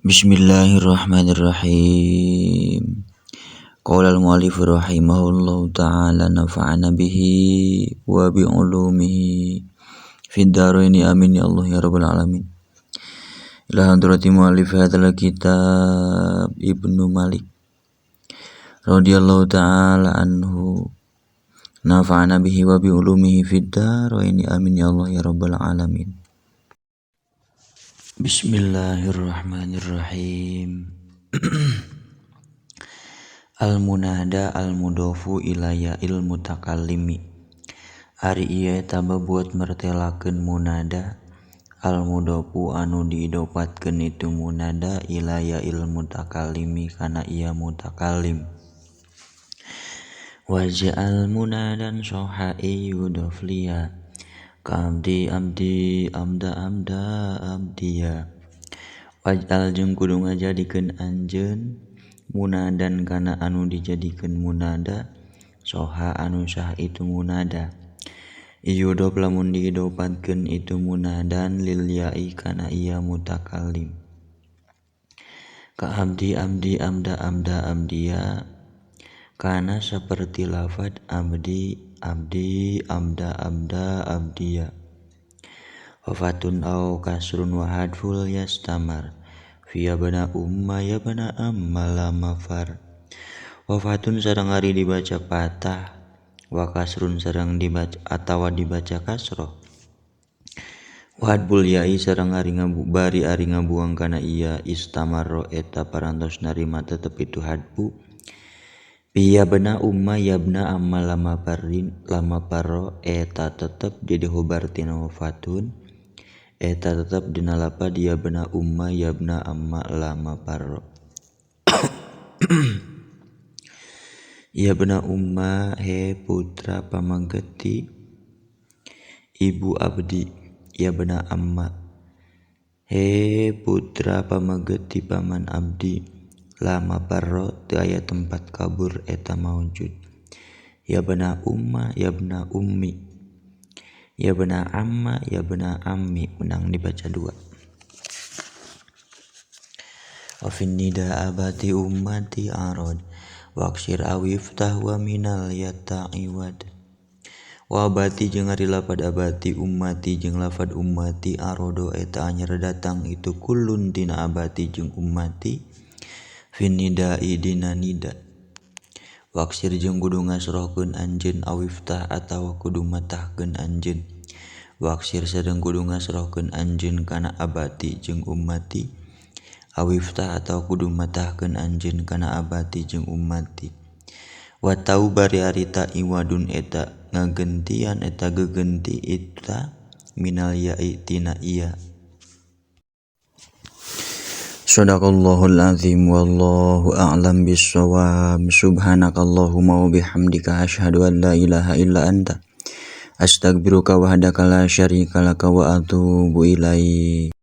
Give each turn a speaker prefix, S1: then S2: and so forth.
S1: Bismillahirrahmanirrahim. Qala al-mu'allif rahimahullahu ta'ala nafa'ana bihi wa bi ulumihi fid dharaini amin ya Allah ya rabbal alamin. Ila hadrati mu'allif hadzal kitab Ibnu Malik radhiyallahu ta'ala anhu nafa'ana bihi wa bi ulumihi fid dharaini amin ya Allah ya rabbal alamin. Bismillahirrahmanirrahim. Al-munada al-mudhofu ila ya'il mutakallimi. Ari ieu eta buat mertelakeun munada al-mudhofu anu diidopatkeun itu munada ila ya'il mutakallimi kana ia mutakallim. Waj'al munadan soha yudhofliya ka abdi abdi amda amda abdiya. Waj'al jeung kudu ngajadikeun anjeun munadan kana anu dijadikeun munada soha anu sah itu munada. Yudhof lamun diidopatkeun itu munadan lil ya'i kana ia mutakallim. Ka abdi abdi amda amda abdiya kana seperti lafad abdi abdi amda amda abdiya. Wafatun au kasrun wa hadful yastamar fi yabna umma yabna amma la mafar. Wafatun sareng ari dibaca patah wa kasrun sareng dibaca atawa dibaca kasroh. Wa hadful ya'i sareng ari bari ari ngabuang kana iya istamarro eta parantos narima tetep itu hadfu. Yabna umma yabna amma lama parin lama paro eta tetep jadi khobar tina wafatun eta tetep dina lapad yabna umma yabna amma lama paro. Yabna umma he putra pamageti ibu abdi, yabna amma he putra pamageti paman abdi lama parro teu aya tempat kabur eta maujud. Yabna umma yabna ummi yabna amma yabna ammi menang dibaca dua. Wa fin nida abati ummati arad waksir awiftah wa minal yata'iwad. Wa abati jeung ari lapad abati ummati jeung lafad ummati arodo eta anyar datang itu kullun tina abati jeung ummati finnida'i dina nida. Waksir jeung kudu ngasrohkeun anjeun awiftah atawa kudu matahkeun anjeun. Waksir sareng kudu ngasrohkeun anjeun kana abati jeung ummati. Awiftah atawa kudu matahkeun anjeun kana abati jeung ummati. Wa tau bari ari ta iwadun eta ngagentian eta gegenti eta minal ya'i tina iya. Shadaqallahul azim wallahu a'lam bissawab. Subhanakallahumma wa bihamdika asyhadu an la ilaha illa anta astaghfiruka wahdaka la syarika laka wa atubu ilaik.